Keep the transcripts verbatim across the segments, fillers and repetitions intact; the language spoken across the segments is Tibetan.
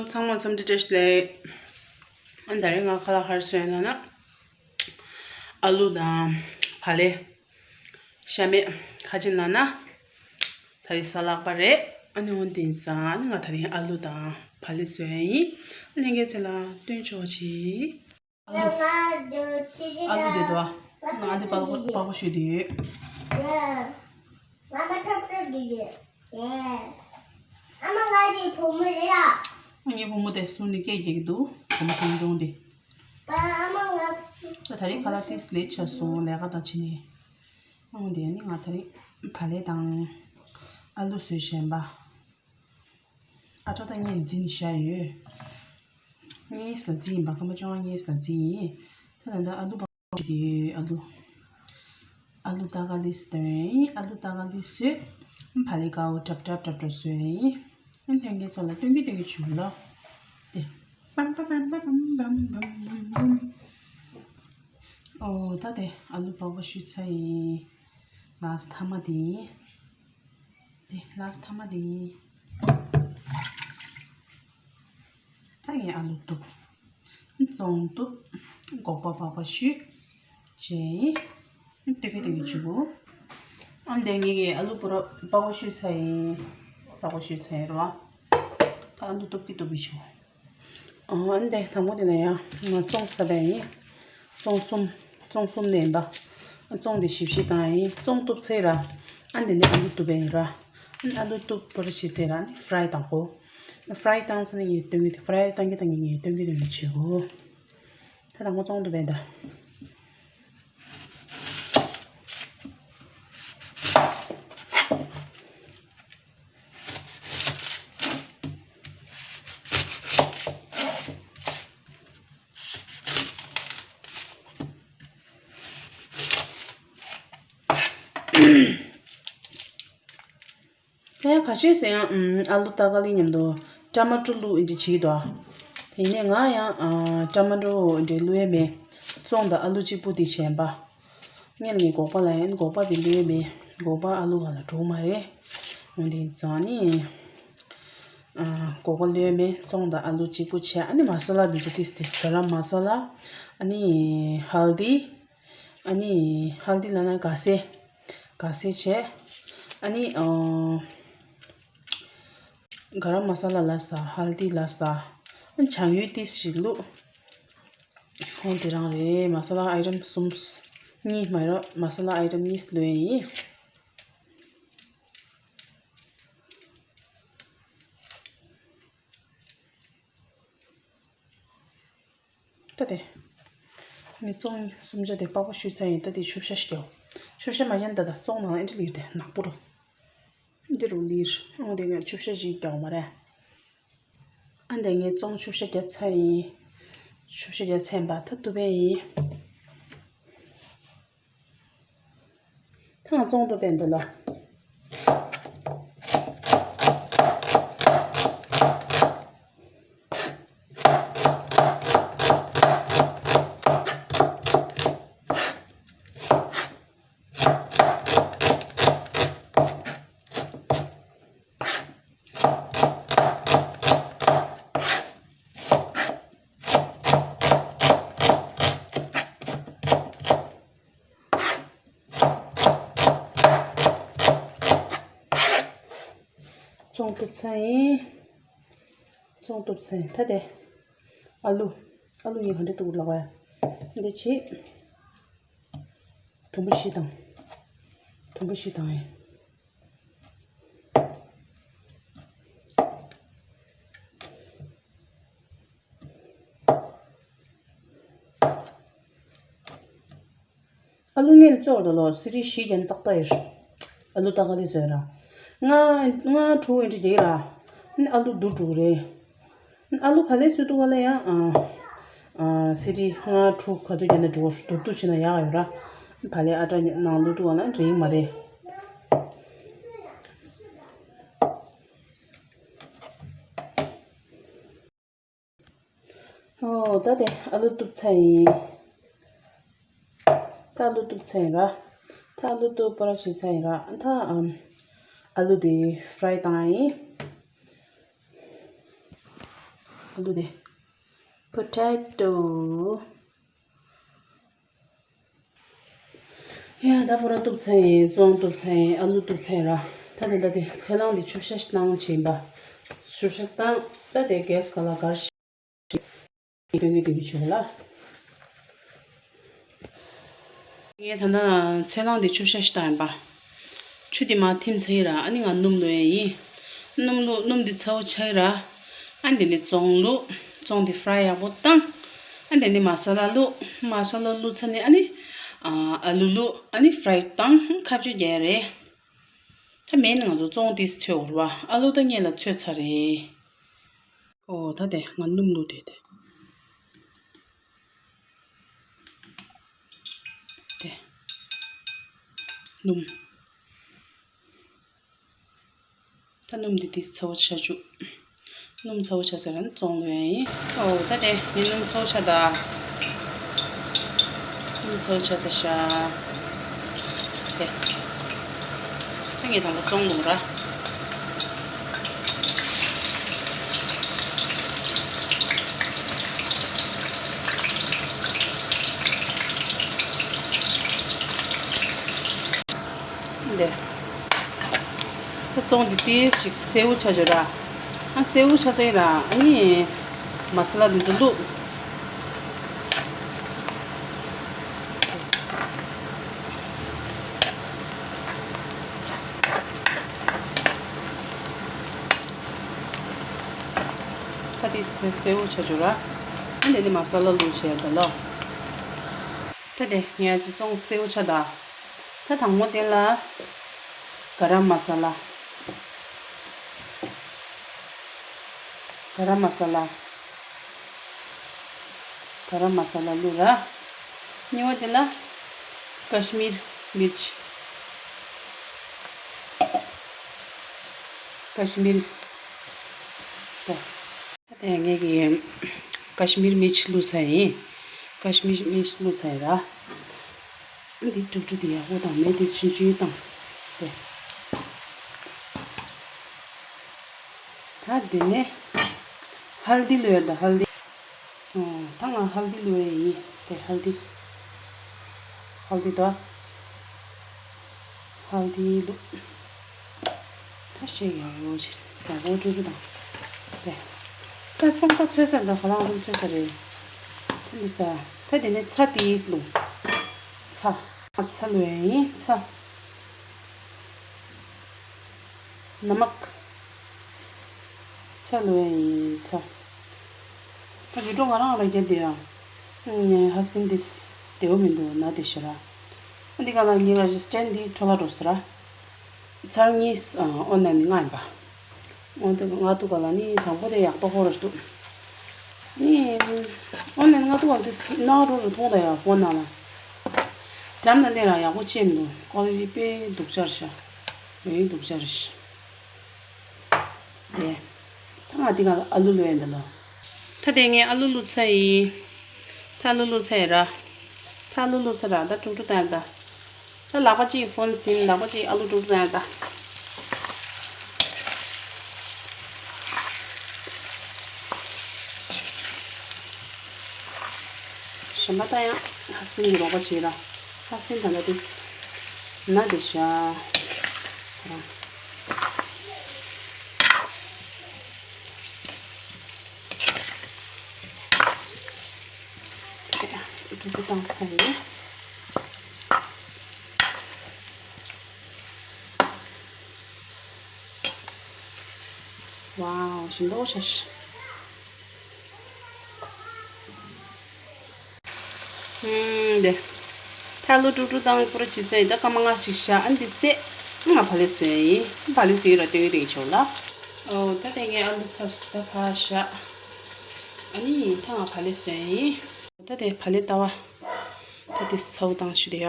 ཚང་མ་འཚམས་འདྲི་བཀྲ་ཤིས་བདེ་ལེགས། ཨ་ད་རེས་ང་ཁ་ལག་ག་རེ་བཟོས་ཡིན་ལབ་ན། ཨ་ལུ་དང་བག་ལེབ། ཤ་མེད་ཁ་ཅིག་ལབ་ན། ད་རེས་གཟའ་ལྷག་པ་རེད། ཨ་ནི་འོན་ཏེ་ཡིན་ཙང་ཨ་ནི་ང་ད་རེས་ཨ་ལུ་དང་བག་ལེབ་བཟོས་ཡིན། ཨ་ལྷན་རྒྱས་ཚོ་ལ་སྟོན་ཆོག་ཅིག་ཨ་ལུ། ཨ་ལུ་དེ་དོ། ང་ཨ་ལུ་པགས་པ་པགས་པ་བཤུས་དེ་ཡོད། ང་མ་ཐབ་ཐབ་དེ་ཡོད། ཨ་མ་ང་གི་བུ་མོ་རེད་ལ། ཨ་ངའི་བུ་མོ་དེ་སུ་ནི་སྐད་རྒྱག་གི་འདུག་བུ་མོ་ཆུང་ཆུང་དེ། ཨ་མ་ང་། ད་ད་རེས་ཁ་ལག་ཏིས་ལེ་ཆ་སོང་ལས་ཀ་དང་བྱས་ནས། ཨང་དེ་ནི་ང་ད་རེས་བག་ལེབ་དང་ཨ་ལུ་བཟོས་བཞིན་པ། ཨ་ཁྲ་ད་ངས་འཛིན་བཞག་ཡོད། གཉིས་ལ་འཛིན་ཡིན་པ། སྐར་མ་བཅོ་ལྔ་གཉིས་ལ་འཛིན་ཡིན། ད་ད་ད་ཨ་ལུ་པགས་པ་བཤུས་དེ་ཡོད། ཨ་ལུ། ཨ་ལུ་ཏ་ཀ་ལི་སྟོན་ཡིན། ཨ་ལུ་ཏ་ཀ་ལི་བཟོས། བག་ལེབ་དཀར་པོ་འདྲབ་འདྲབ་འདྲབ་འདྲབ་བཟོས་ཡིན། ཨ་ལྷན་རྒྱས་ཚོ་ལ་སྟོན་གི་སྟོན་གི་བྱུང་ལོ། དེ། པམ་པམ་པམ། ཨོ་ད་དེ་ཨ་ལུ་པགས་པ་བཤུས་ཚར་ཡིན། ལགས་མཐའ་མ་དེ་ཡིན། དེ་ལགས་མཐའ་མ་དེ་ཡིན། ད་ངས་ཨ་ལུ་གཏུབ། བཙོང་གཏུབ། སྒོག་པ་པགས་པ་བཤུས། བྱས། སྟོན་གི་སྟོན་གི་བྱེད་དགོས། ཨ་འདི་ངེད་ཀྱིས་ཨ་ལུ་པུ་རོ་པགས་པ་བཤུས་ཚར་ཡིན། པགས་པ་བཤུས་ཚར་ཡིན་རེད་བ། ད་ཨ་ལུ་གཏུབ་ཀྱི་གཏུབ་ཀྱི་བྱེད་དགོས། ཨ་འདི་དང་པོ་དེ་ལ་ཡང་ང་བཙོང་ཚར་བ་ཡིན། བཙོང་གསུམ། བཙོང་གསུམ་ནས་ཡིན་པ། བཙོང་དེ་ཞིབ་ཞིབ་བཏང་ཡིན། བཙོང་གཏུབ་ཚར་ར། ཨ་འདི་ནས་ཨ་ལུ་གཏུབ་པ་ཡིན་ར། ཨ་ལུ་གཏུབ་པར་བྱེད་ཚར་ར་ནི་ཧྥ་རའི་བཏང་དགོས། ཧྥ་རའི་བཏང་ཚར་ནས་ངས་སྟོན་གི་ཧྥ་རའི་བཏང་གི་བཏང་གི་ངས་སྟོན་གི་སྟོན་གི་བྱེད་དགོས། ད་དང་པོ་བཙོང་དུ་བས་ད། ཡང་ཁ་ཤས་ཟེར་ཡང་ཨ་ལུ་ཏ་ཀ་ལི་མཉམ་དུ་ཊ་མ་ཊོ་བླུགས་འདི་བྱེད་ཀྱི་འདུག་དེ་ནས་ང་ཡང་ཊ་མ་ཊོ་འདི་བླུགས་ཡས་མེད། བཙོང་དང་ཨ་ལུ་གཅིག་པུ་འདི་བྱས་པ། ངས་ངའི་སྒོག་པ་ལ་ཡང་སྒོག་པ་འདི་བླུགས་ཡས་མེད། སྒོག་པ་ཨ་ལུ་ག་ལ་འགྲོ་མ་རེད། འོན་ཏེ་ཙང་ནི་སྒོག་པ་བླུགས་ཡས་མེད། བཙོང་དང་ཨ་ལུ་གཅིག་པུ་བྱས། ཨ་ནི་མ་ས་ལ་འདི་ཚོ་ཏིས་ཏིས་ག་རམ་མ་ས་ལ། ཨ་ནི་ཧལ་དི། ཨ་ནི་ཧལ་དི་ལ་ན་ག་སེ། ག་སེ་བྱས། ཨ་ནི་ཨ། ག་རམ་མ་ས་ལ་ལ་ས། ཧལ་དི་ལ་ས། ཨ་ནི་ཆང་ཡུ་ཏིས་ཞིག་བླུགས། ཧོན་དེ་རང་རེད། མ་ས་ལ་ཨའི་ཊམ་གསུམ། གཉིས་མ་ར་མ་ས་ལ་ཨའི་ཊམ་གཉིས་བླུགས་ཡིན། ད་དེ། ངས་བཙོང་སུམ་ཆ་དེ་པགས་པ་བཤུས་ཚར་ཡིན། ད་དེ་ཆུ་བཤལ་ཞིག་རྒྱག་ཆུ་བཤལ་མ་བྱས་ན་ད་ད་བཙོང་ནང་ཨེ་འདྲ་ལིར་དེ་ནག་པོ་རུ། འདི་རུ་ལིར། ཨང་དེ་ངས་ཆུ་བཤལ་ཞིག་རྒྱག་མ་རེད། ཨ་འདི་ངས་བཙོང་ཆུ་བཤལ་རྒྱག་ཚར་ཡིན། ཆུ་བཤལ་རྒྱག་ཚར་ཡིན་པ་ད་དུ་བས་ཡིན། ཐང་བཙོང་དུ་བས་འདི་ལ། བཙོང་དུ་ཚ་ཡིན། བཙོང་དུ་ཚ་ཡིན་ད་དེ། ཨ་ལུ། ཨ་ལུ་ཡིན་ག་འདྲ་འདུག་ལབ་པ། འདི་བྱེད། དུམ་བུ་བཞི་དང་། དུམ་བུ་བཞི་དང་ཡིན། ཨ་ལུ་ངས་བཙོ་བ་ལོ་སི་རི་བཞི་ཀྱང་ཏག་ཏག་ཡོད། ཨ་ལུ་ཏག་ཏག་ལི་བཟོས་ར། ང་ང་ཕྲུ་གུ་འདྲ་ར། ཨ་ལུ་དུ་དྲུག་རེད། ཨ་ལུ་བག་ལེབ་བཟོས་འདུག་ག་ལ་ཡང་ཨ། ཨ་སི་རི་ང་ཕྲུ་གུ་ག་ཚོད་ཀྱང་ན་འགྲོ་དུ་དུ་བྱས་ན་ཡག་ཡོད་ར། བག་ལེབ་ཨ་ཏྲ་ནང་བླུགས་འདུག་ག་ལ་རིང་མ་རེད། ཨོ་ད་དེ་ཨ་ལུ་གཏུབ་ཚར་ཡིན། ད་ཨ་ལུ་གཏུབ་ཚར་ཡིན་ར། ད་ཨ་ལུ་གཏུབ་པར་བྱེད་ཚར་ཡིན་ར། ད་ཨམ། ཨ་ལུ་དེ་ཧྥ་རའི་བཏང་ཡིན། ཨ་ལུ་དེ། པོ་ཊེ་ཊོ། ཡ་ད་པུ་ར་གཏུབ་ཚར་ཡིན། བཙོང་གཏུབ་ཚར་ཡིན། ཨ་ལུ་གཏུབ་ཚར་ར། ད་དེ་ད་དེ་ཚལ་སླང་དེ་ཆུ་བཤལ་བཏང་བྱིན་པ། ཆུ་བཤལ་བཏང་། ད་དེ་གེ་སི་ག་ལ་གར་ཞིག་སྟོན་གི་སྟོན་གི་བྱོས་ལ། ངས་ད་ལྟ་ཚལ་སླང་དེ་ཆུ་བཤལ་ཞིག་བཏང་ཡིན་པ། ཆུ་དེ་མར་ཐིམ་ཚར་ཡིན་ར། ཨ་ནི་ང་སྣུམ་བླུགས་ཡས་ཡིན། སྣུམ་བླུགས། སྣུམ་དེ་ཚ་བོ་ཆགས་ཡིན་ར། ཨ་ནི་དེ་ནས་བཙོང་བླུགས། བཙོང་དེ་ཕྲའི་ཡག་པོ་བཏང་། ཨ་ནི་དེ་ནས་མ་ས་ལ་བླུགས། མ་ས་ལ་བླུགས་ཚར་ནས་ཨ་ནི་ཨ་ལུ་བླུགས། ཨ་ནི་ཕྲའི་བཏང་། ཁ་གཅོད་རྒྱག་ཡས་རེད། ད་མེད་ན་ང་ཚོ་བཙོང་དེ་ཚོས་འོར་བ། ཨ་ལུ་ད་ངེད་ལ་ཚོས་ཚར་རེད། ཨོ་ད་དེ་ང་སྣུམ་བླུགས་དེ་དེ། དེ། སྣུམ། ད་སྣུམ་འདི་དེ་ཚ་བོ་ཆགས་བཅུག་སྣུམ་ཚ་བོ་ཆགས་ཚར་ན་བཙོང་ལོས་ཡིན། ཨོ་ད་དེ་ངའི་སྣུམ་ཚ་བོ་ཆགས་ད། སྣུམ་ཚ་བོ་ཆགས་ཚར་ཤག་དེ། ད་ངས་དང་པོ་བཙོང་ལོས་ར། འདི། ད་བཙོང་འདི་ཏིས་ཞིག་སེར་པོ་ཆགས་བྱོས་ར། ཨ་སེར་པོ་ཆགས་ཚར་ཡིན་ར། ཨ་ནི་མ་ས་ལ་འདི་ཚོ་བླུགས། ད་འདི་སེར་སེར་པོ་ཆགས་བྱོས་ར། ཨ་འདི་ནི་མ་ས་ལ་བླུགས་བྱས་ད་ལོ། ད་དེ་ངས་ཅི་བཙོང་སེར་པོ་ཆགས་ད། ད་དང་པོ་དེ་ལ་ག་རམ་མ་ས་ལ། ག་རམ་མ་ས་ལ། ག་རམ་མ་ས་ལ་བླུགས་ར། གཉིས་པ་དེ་ལ་ཀ་ཤི་མིར་མིར་ཆི། ཀ་ཤི་མིར། ད། ད་ངས་ཀྱི་ཀ་ཤི་མིར་མིར་ཆི་བླུགས་ཚར་ཡིན། ཀ་ཤི་མིར་མིར་ཆི་བླུགས་ཚར་ཡིན་ར། འདི་དཀྲུག་དཀྲུག་དེ་ཡག་པོ་དང་མེ་དེ་ཆུང་ཆུང་བཏང་། དེ། ད་དེ་ནས་ཧལ་དི་བླུགས་ཡ་ད་ཧལ་དི། ཨོ། ད་ང་ཧལ་དི་བླུགས་ཡ་ཡིན། དེ་ཧལ་དི། ཧལ་དི་ད། ཧལ་དི་བླུགས། ད་ཤེས་ཡག་པོ་ཞིག་ཡག་པོ་དཀྲུག་དཀྲུག་དང་། དེ། ད་ཚོང་ཁ་ཚོས་ས་ད་ཧ་ལང་རུང་ཚོས་ས་རེད། ད་འདི་ས། ད་དེ་ནས་ཚྭ་ཏིས་བླུགས། ཚྭ། ཚྭ་བླུགས་ཡ་ཡིན། ཚྭ། ནམག་ཚྭ་བླུགས་ཡ་ཡིན། ཚྭ། ད་བི་ཌིའོ་ང་རང་ལ་རྒྱབ་བསྡད་ཡ། ཧ་སི་བེན་ཌི་དེ་བདེ་པོ་མི་འདུག་ན་དེ་ཤི་ར། འདི་ག་ལ་ངའི་ར་ཇི་སི་ཊེན་ཌི་འདི་འཕྲོ་བརླག་འགྲོ་ཟེར་ར། ཚར་གཉིས་ཨོན་ལན་ནས་མངགས་ཡིན་པ། ཨོན་ལན་མངགས་དུས་ག་ལ་ནི་དང་པོ་དེ་ཡག་ཏོག་ཧོ་ར་འདུག་ནི་ཨོན་ལན་མངགས་དུས་ག་ལ་དེ་སྣང་རུ་རུ་མཐོང་ད་ཡ་ཧྥོན་ནང་ལ། འགྲམ་ལ་སླེབས་ར་ཡག་པོ་ཅིག་མི་འདུག་ཀོ་ལི་ཊི་དཔེ་སྡུག་ཅག་རེད་ཤག་ཡོད་སྡུག་ཅག་རེད་ཤག་དེ། ད་ང་འདི་ག་ལ་ཨ་ལུ་བླུགས་ཡ་འདི་ལ། ད་དེ་ངས་ཨ་ལུ་བླུགས་ཚར་ཡིན། ད་ཨ་ལུ་བླུགས་ཚར་ཡིན་ར། ད་ཨ་ལུ་བླུགས་ཚར་ར། ད་དཀྲུག་དཀྲུག་བཏང་ཡ་ད། ད་ལག་པ་གཅིག་ཧྥོན་ཟིན། ལག་པ་གཅིག་ཨ་ལུ་དཀྲུག་དཀྲུག་བཏང་ཡ་ད། གཞན་པ་ད་ཡང་ཧ་སི་བེན་ཌི་གི་རོགས་པ་བྱེད་ར། ཧ་སི་བེན་ཌི་ད་ལྟ་དེ་ན་དེ་ཤ། དཀྲུག་དཀྲུག་བཏང་ཚར་ཡིན། ཝའོ། ཞིམ་པོ་ཤ་ཤ། ཨུམ། དེ། ད་ཨ་ལུ་དཀྲུག་དཀྲུག་བཏང་པུ་ར་བྱས་ཚར་ཡིན། ད་སྐར་མ་ལྔ་ཞིག་བཞག་ཨ་འདི་བསྲེག་ང་བག་ལེབ་བཟོ་ཡ་ཡིན། བག་ལེབ་བཟོ་ཡིན་ར་སྟོན་གི་རེད་ཆོག་ལ། ཨོ་ད་དེ་ངས་ཨ་ལུ་ཚབ་ད་ཕར་བཞག་ཨ་ནི་ད་ང་བག་ལེབ་བཟོ་ཡ་ཡིན། ད་དེ་བག་ལེབ་ལྟ་བ། ད་དེ་ཚ་བོ་བཏང་ཞུ་དེ་ཡ།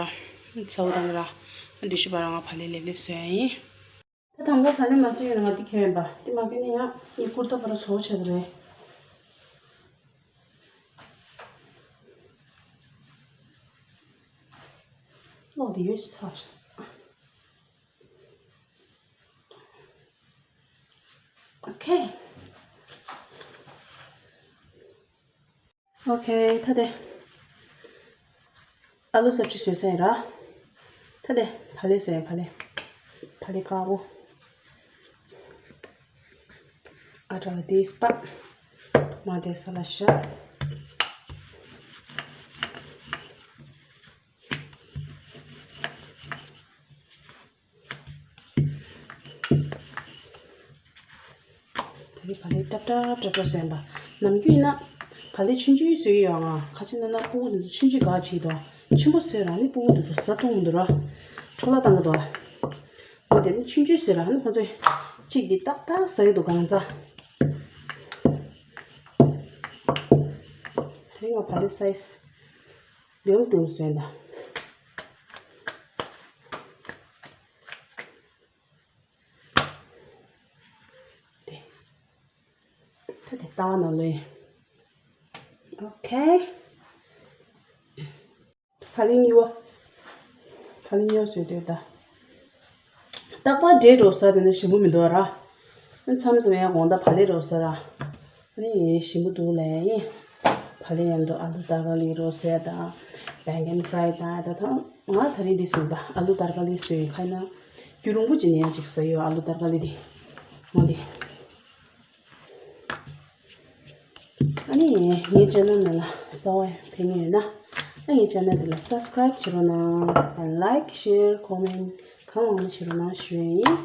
ཚ་བོ་བཏང་གི་ར། ཨ་འདི་ཞུ་བ་ར་ང་བག་ལེབ་ལེབ་ལེབ་བཟོ་ཡ་ཡིན། ད་དང་པོ་བག་ལེབ་མ་བཟོས་ཡོད་ན་ང་འདི་གྱོན་ཡིན་པ། འདི་མ་གྱོན་ན་ཡང་ངའི་ཀུར་ཏ་པུ་ར་ཚོ་བྱེད་ཀྱི་རེད། གློག་འདི་ཡོད་ཅི་ཚ་ཞིག་ཨོ་ཁེ། ཨོ་ཁེ། ད་དེ་ཨ་ལུ་སབ་ཇི་བཟོས་ཚར་ཡིན་ར། ད་དེ་བག་ལེབ་བཟོས་ཡིན། བག་ལེབ། བག་ལེབ་དཀར་པོ། ཨ་དྲག་དེ་སྤགས། མ་དེ་ས་ལ་བཞག། ད་རེས་བག་ལེབ་ཏབ་ཏབ་ཏབ་ཏབ་བཟོས་ཡིན་པ། ནམ་རྒྱུན་ཡིན་ན་བག་ལེབ་ཆུང་ཆུང་བཟོས་ཡོད་ཨང་། ཁ་ཆེ་ན་ན་སྤུ་གུ་འདི་ཚོ་ཆུང་ཆུང་དགའ་བྱེད་དོ། ཆེན་པོ་བཟོས་ར་ནི་སྤུ་གུ་འདི་ཚོ་ཟ་འཐུང་མི་འདུག་ར། འཕྲོ་བརླག་བཏང་གི་འདུག་འོ་དེ་ནི་ཆུང་ཆུང་བཟོས་ར་ནི་ཁོ་ཚོས་གཅིག་འདི་ཏག་ཏག་ཟ་ཡི་འདུག་གང་ཟ། དེ་ང་བག་ལེབ་སའི་ཛི་ལྡེམ་ལྡེམ་བཟོས་ཡིན་ད། དེ། ད་དེ་ལྟ་བ་ནང་ལོས། ཨོ་ཁེ། བག་ལེབ་གཉིས་པ། བག་ལེབ་གཉིས་པ་བཟོས་དུས་ད། རྟག་པར་འབྲས་རོ་ཟ་དེ་ནི་ཞིམ་པོ་མི་འདུག་ར། ཨ་མཚམས་མཚམས་ཡང་དགོང་དག་བག་ལེབ་རོ་ཟ་ར། ཨ་ནི་ཞིམ་པོ་འདུག་ལས་ཡིན། བག་ལེབ་མཉམ་དུ་ཨ་ལུ་ཏར་ཀ་ལི་རོ་ཟས་དང་། བེང་གན་ཕ་རའི་དང་ད་ཐང་། ང་ད་རེས་འདི་བཟོས་པ་ཨ་ལུ་ཏར་ཀ་ལི་བཟོས་ཡིན། ཁ་ན་རྒྱུན་རིང་པོ་ཅིག་ནས་ཡང་ཅིག་ཟ་ཡོད་ཨ་ལུ་ཏར་ཀ་ལི་འདི། འོ་འདི། ཨ་ནི་ངའི་ཅེ་ནལ་ནང་ལ་གསར་པ་ཕེབས་མཁན་ཡོད་ན། ཨ་ངའི་ཅེ་ནལ་འདི་ལ་སབ་སི་ཀ་རའིབ་བྱེད་རོགས་གནང་། ལའིཀ་ཤེར་ཁོ་མེན་གང་མང་མང་བྱེད་རོགས་གནང་ཞུ་ཡ་ཡིན།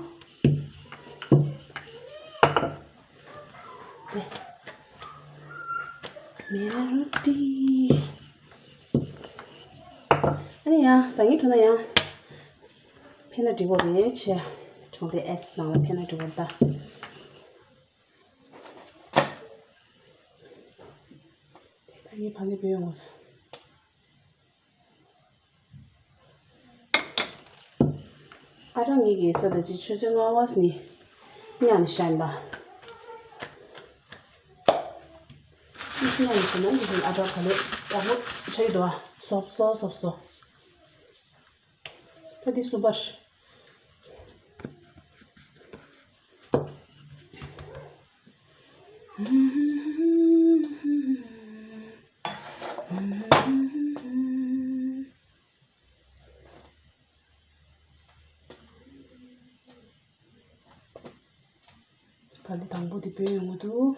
ཏེ། མེ་ར་རོ་ཏི། ཨ་ནི་ཡང་ཟ་ངེས་འགྲོ་ན་ཡང་ཕེབས་ན་འགྲིག་གོ་རེད་ཆེ། གྲོང་སྡེ་ཨེས་ནང་ལ་ཕེབས་ན་འགྲིག་གོ་རེད་ད། ད་ངའི་ཕ་ལེ་བོད་ཡོང་བ། ཨ་ཅག་ངེད་ཀྱི་ས་ད་ཅི་ཆུ་ཚོད་ལྔ་པ་ནི་ཉལ་ནས་ཤ་ཡིན་པ། ཉལ་ནས་ཤ་ན་འདི་ཨ་ཅག་ག་ལེ་ཡག་པོ་ཆགས་ཀྱི་འདུག་ཨ། སོབ་སོབ་སོབ་སོབ། ད་འདི་སུ་པར། བག་ལེབ་དང་པོ་དེ་བོད་ཡོང་གི་འདུག་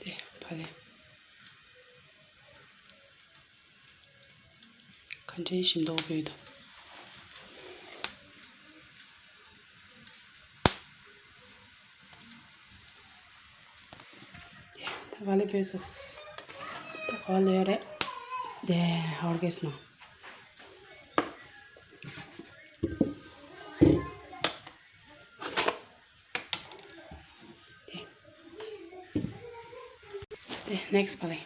དེ་བག་ལེབ། ག་འདྲའི་ཞིམ་མདོག་བོད་དང་། ད་ག་ལེ་བོད་སོ། ད་ག་ལེ་རེད། དེ་ཧོར་གེ་སྣ། དེ། དེ་ནེག་སི་བག་ལེབ།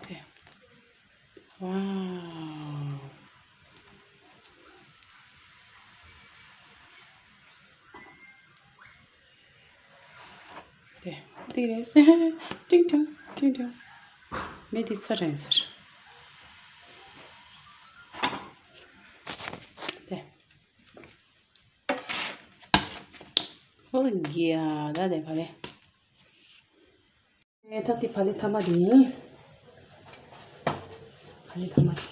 དེ། ཝའོ། དེ། འདི་རེད། ཏིང་ཏིང་ཏིང་ཏིང་། མེ་འདི་ཚ་རེད་ཟེར། དེ། ཧོ་གི་ཡ་ད་དེ་བག་ལེབ། ཨེ་ད་དེ་བག་ལེབ་ཐ་མ་དེ་ཡིན། བག་ལེབ་ཐ་མ་དེ།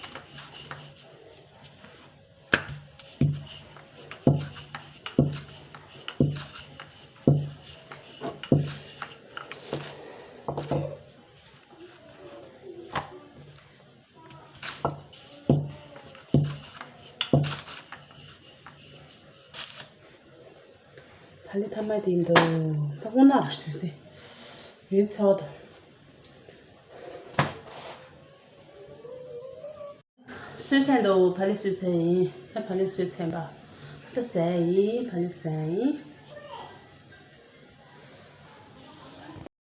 བག་ལེབ་ཐ་མ་དེ་འདུག་ད་དབང་ནག་ར་ཞིག་དུས་ཏེ། ཡུན་ཚ་བ་དང་། སོས་ཚན་འདུག་བག་ལེབ་སོས་ཚན་ཡིན། ད་བག་ལེབ་སོས་ཚན་པ། ད་ཟས་ཡིན། བག་ལེབ་ཟས་ཡིན།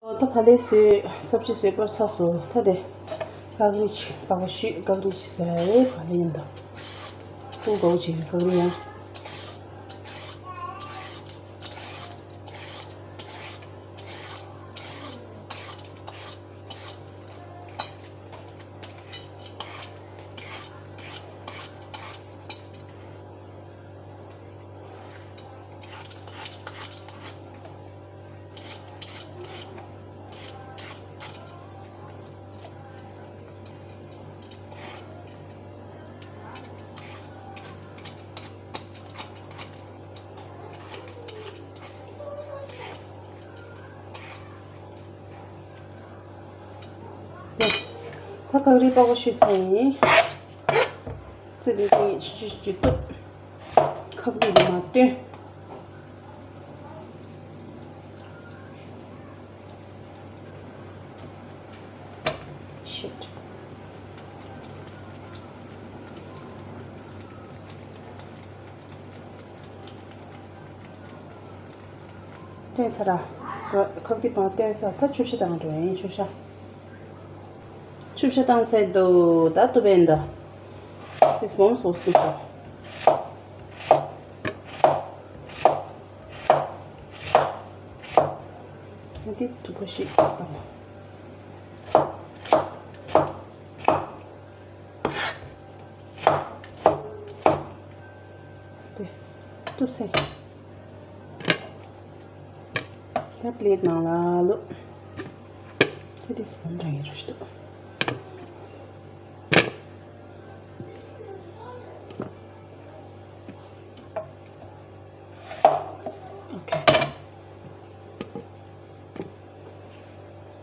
ད་བག་ལེབ་བཟོས། སབ་ཇི་བཟོས་པར་ཚར་སོང་། ད་དེ་ཀ་ཀ་རི་ཅིག་པགས་པ་བཤུས། ཀ་ཀ་རི་ཅིག་ཟ་ཡ་ཡིན་ད། ཀུ་གའུ་ཅིག་ཀ་ཀ་རི་ཡང་། ད་ཁག་རིལ་པགས་པ་བཤུས་ཚར་ཡིན། ཙི་དེ་དེ་ཞིག་ཞིག་ཞིག་གཏུབ། ཁག་རིལ་དེ་མར་བཏོན། Shit. བཏོན་ཚར་ར། ཁག་རིལ་པགས་པ་བཏོན་ཚར། ད་ཆུ་བཤལ་བཏང་འགྲོ་ཡིན། ཆུ་བཤལ། ཆུ་བཤལ་བཏང་ཚར་འདུག་ད་གཏུབ་པ་ཡིན་ད། This one so super. ང་འདི་དུ་བ་ཞིག་བཏང་། དེ་གཏུབ་ཚར། ད་པི་ལེཊ་ནང་ལ་བླུགས། ད་དེ་སི་པུན་རང་ཡིན་རོ་ཞིག་འདུག་ཨོ་ཁེ།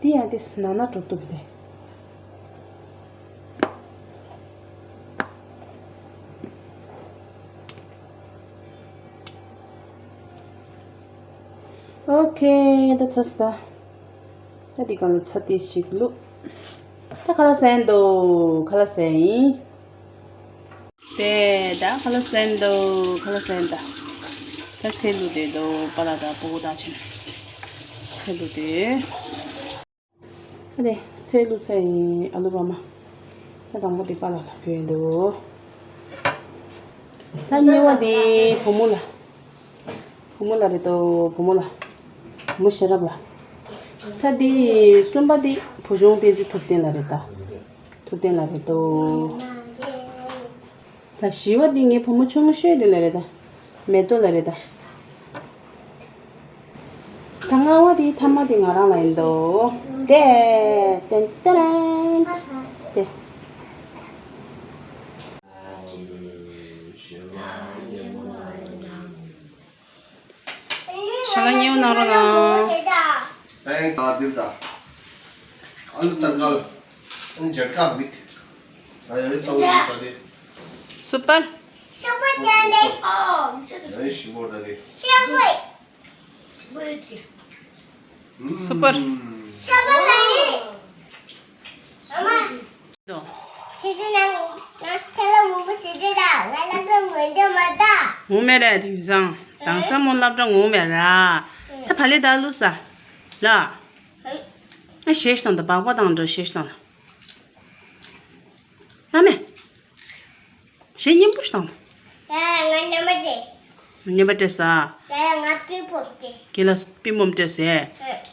འདི་ཡང་དེ་ནང་ན་འགྲོ་གཏུབ་དེ། ཨོ་ཁེ། ད་ཚར་སོང་ད། ད་འདི་སྒང་ལ་ཚྭ་ཏོག་ཙམ་ཞིག་བླུགས། ད་ཁ་ལག་ཟས་འདུག་ཁ་ལག་ཟས་ཡིན། དེ་ད་ཁ་ལག་ཟས་འདུག་ཁ་ལག་ཟས་འདུག་ད་ཚལ་བླུགས་བསྡད་འདུག་པཱ་ལགས་དང་སྤུ་གུ་དང་བྱས་ནས་ཚལ་བླུགས་བསྡད། ཨ་ནི་ཚལ་བླུགས་ཚར་ཡིན། ཨ་ལུ་པ་མ། ད་དང་པོ་དེ་པཱ་ལགས་ལ་ཕུལ་འདུག་ད་གཉིས་པ་དེ་བུ་མོ་ལ། བུ་མོ་ལ་རེད་དོ། བུ་མོ་ལ། བུ་མོ་ཤེས་རབ་ལ། ད་དེ་གསུམ་པ་དེ་བུ་ཆུང་བསྟན་འཛིན་ཐུབ་བསྟན་ལ་རེད་ད། ཐུབ་བསྟན་ལ་རེད་དོ། ད་བཞི་བ་འདི་ངའི་བུ་མོ་ཆུང་ཤོས་འདི་ལ་རེད་ད། མེ་ཏོག་ལ་རེད་ད། ད་ལྔ་བ་འདི་ཐ་མ་འདི་ང་རང་ལ་ཡིན་དོ། དེ། ཏན་ཏན། དེ། ཞལ་ལག་མཉེས་པོ་གནང་རོགས་གནང་། ཨེ་ད་འདིར་ད། ཨ་ལུ་ཏར་ཀལ། ཨ་ནི་ཇར་ཀ་མིག་ད་ཡོད་ཚ་བོ་ཡོད་ད་དེ། སུ་པར། སུ་པར་ཏན་པེ་ཨོ། ཡོད་ཞིམ་པོ་ད་དེ། ཤ་བོ། སུ་པར། ཤ་བོ་ད་དེ། ཨ་མ། ཁྱེད་ཚོ་ནང་ང་ཁ་ལག་མང་པོ་བྱེད་དུས་ད་ང་སློབ་གྲྭ་ངོ་འདྲ་མ་ད། ངོ་མེད་རེད་དེང་སང་། དེང་སང་མོ་སློབ་གྲྭ་ངོ་མེད་ར། ད་བ་ལེ་ད་བླུགས་ས། ལ། ཨ་ཤེས་བཏང་ད་སྦག་སྦག་བཏང་འགྲོ་ཤེས་བཏང་། ལ་མེ། ཞེ་སྙན་པོ་ཞིག་བཏང་། ད་ང་ཉམས་པ་སྤྲད། ཉམས་པ་སྤྲད་ས། ད་ང་པི་པོམ་སྤྲད། ཁྱེད་ལ་པི་པོམ་སྤྲད་ཟེར།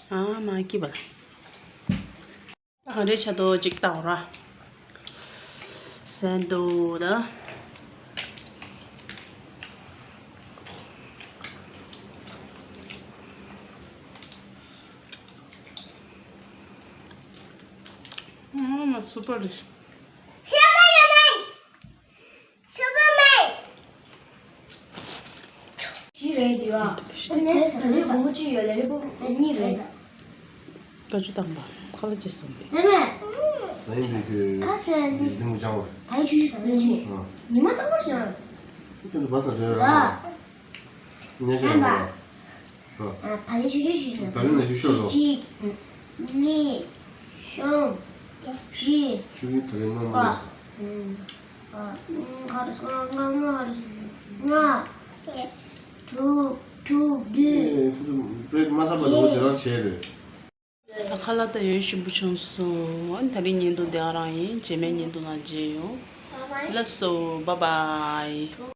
ཨ་མ་སྐྱིད་པ་ལ། གང་འདྲའི་ཆ་དོ་ཅིག་བལྟ་འོ་ར། ཟན་དོ་ད། ཨ་མ་སུ་པར་རེད། ཤོག་པ་ཡོད་མེད། ཤོག་པ་མེད། ཅི་རེད་དེ་བ། ཨ་ནེ་ད་རེས་སྒོར་མོ་གཅིག་ཡོད་ལ་རེད་པོ་གཉིས་རེད། ཀ་ཅུ་བཏང་པ་ཁ་ལག་ཅིག་སོང་སྟེ། ནེ་མེད། ཟ་ཡིན་དེ་ཁྱོད་ཁ་ཟས་ནི་འདི་མོ་ཅང་བ། ད་ཡི་ཆུ་ཆུ་ད་ཡི་ཆུ། ཨ། ཉི་མ་རྟག་པར་ཤར། ཁྱོད་ཚོ་བ་ས་འདྲ་ར། ཉེ་ཤ་ཡོད་པ། ཨ། ད་རེས་ཆུ་ཆུ་ཞིག་ཡོད། ད་རེས་ན་ཆུ་ཤོར་ལོ། གཅིག་གཉིས། གསུམ། བཞི། ཆུ་ཡི་ད་རེས་ནོར་མ་ཨ། རེད་ཟེར། ཨ། ཨ། ག་རེ་ཟེར། ལྔ། ལྔ། ལྔ་རེད་ཟེར། ལྔ། དྲུག་དྲུག་བདུན། ཨེ། ཁོ་ཚོ་བྲེད་མ་ཚར་བར་དུ་དེ་རང་བྱས་རེད། ད་ཁ་ལག་ད་ཡོད་ཞིམ་པོ་བྱུང་སོང་། ཨ་ནི་ད་རེས་བརྙན་ཐུང་དེ་ཨ་རང་ཡིན། རྗེས་མའི་བརྙན་ཐུང་ནང་མཇལ་ཡོང་། ལགས་སོ། བཱའི་བཱའི།